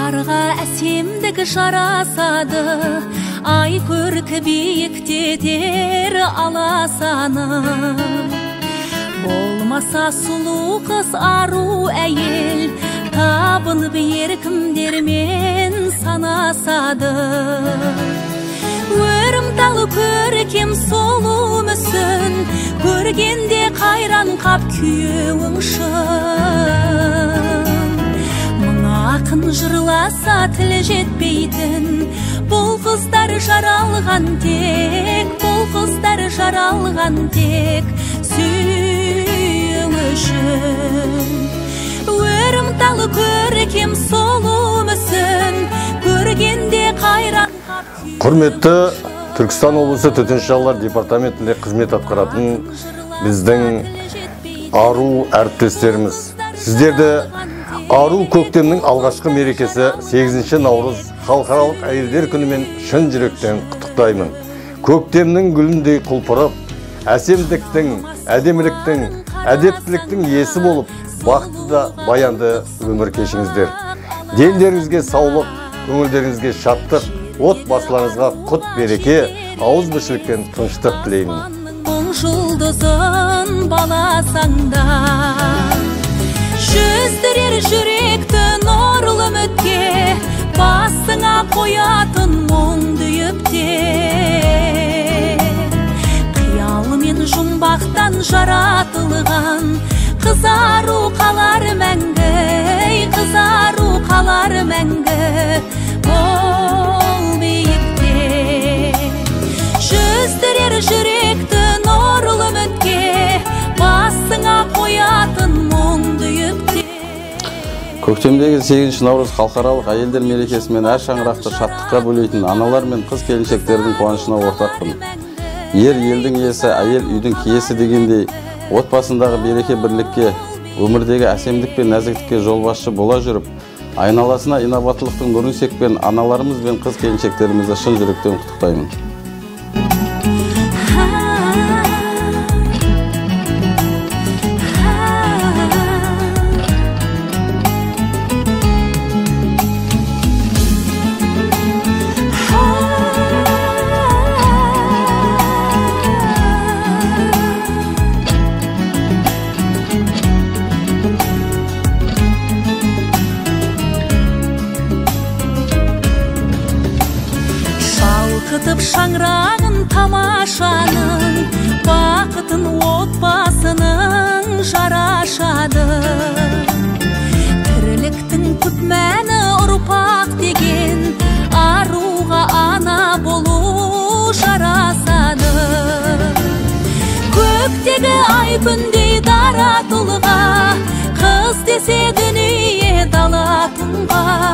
Қыздарға әсемдік жарасады, ай көркі биіктетер аласаны. Болмаса сұлу қыз ару әйел, табынып еркімдермен санасады. Өрімтал көркем сұлу мүсін, көргенде қайран қап күйеуің шын. Мың ақын жырласа тіл жетпейтін, бұл қыздар жаралған тек, бұл қыздар жаралған тек сүю үшін. Өрімтал көркем сұлу мүсін, көргенде қайран қап күйеуің. Құрметті Түркістан облысы төтенше жағдайлар департаментінде қызмет атқаратын біздің ару әріптестеріміз, сіздерді ару көктемнің алғашқы мерекесі 8 наурыз халықаралық әйелдер күнімен шын жүректен құттықтаймын. Көктемнің гүліндей құлпырып, әсемдіктің, әдеміліктің, әдептіліктің иесі болып, бақытты да баянды өмір кешіңіздер. Дендеріңізге саулық, көңілдеріңізге шаттық, отбасыларыңызға құт береке, ауызбіршілік пен тыныштық тілеймін. Оң жұлдызын баласаң да, жүздірер жүректі нұрлы үмітке, басыңа қоятын мұң түйіп те. Қиялымен жұмбақтан жаратылған, қызару қалар мәңгі, қызару қалар мәңгі бұл биікте. Жүздірер жүректі нұрлы үмітке, басыңа қоятын мұң түйіп те. Көктемдегі 8 наурыз халықаралық әйелдер мерекесімен әр шаңырақты шаттыққа бөлейтін аналар мен қыз келіншектердің қуанышына ортақпын. Ер елдің иесі, әйел үйдің киесі дегендей, отбасындағы береке бірлікке, өмірдегі әсемдік пен нәзіктікке жолбасшы бола жүріп, айналасына инабаттылықтың нұрын секпен аналарымыз бен қыз келіншектерімізді шын жүректен құттықтаймын. Шалқытып шаңырағын тамашаның, бақытын отбасының жарашады. Тірліктің түп мәні ұрпақ деген, аруға ана болу жарасады. Көктегі ай күндей дара тұлға, қыз десе дүние дала тұнған.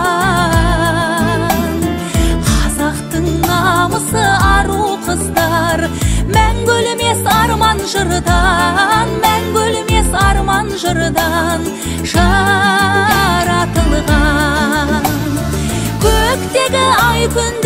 Қазақтың намысы ару қыздар, мәңгі өлмес арман жырдан, мәңгі өлмес арман жырдан жаратылған. Көктегі ай күндей